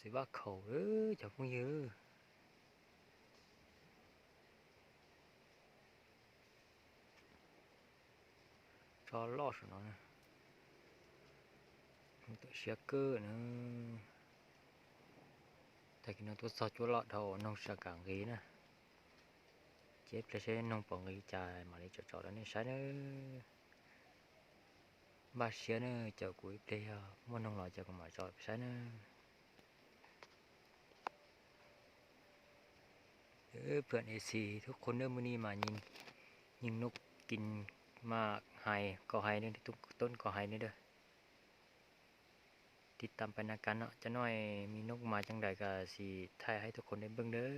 ຊິວ່າເຂົາເດີ ເຈົ້າຜູ້ຍິງເດີ ຈອລອດເນາະ ໂຕເຊຍເກີເນາະ ແຕ່ກິນເອົາໂຕຊອດຈົວລອດເທົ່ານ້ອງຊາກາງກີນະ ເຈັບແລະເຊນ້ອງປອງກີຈ່າຍ ມາລີຈອດໆ ແລ້ວນີ້ໃຊ້ເນີ ບາດເຊຍເນີ ເຈົ້າກຸຍເປຍ ໝົດນ້ອງຫຼອຍເຈົ້າກໍມາຈອດໃຊ້ເນີ. ເອີ ເພື່ອນເອຟຊີທຸກຄົນເດີ ມື້ນີ້ມາຍິງ ຍິງນົກກິນໝາກໄຮ ກໍໄຮເດີ ຕົ້ນກໍໄຮເດີ ຕິດຕາມໄປນຳກັນເນາະ ຈັກໜ້ອຍມີນົກມາຈັ່ງໃດກໍຊິຖ່າຍໃຫ້ທຸກຄົນໄດ້ເບິ່ງເດີ.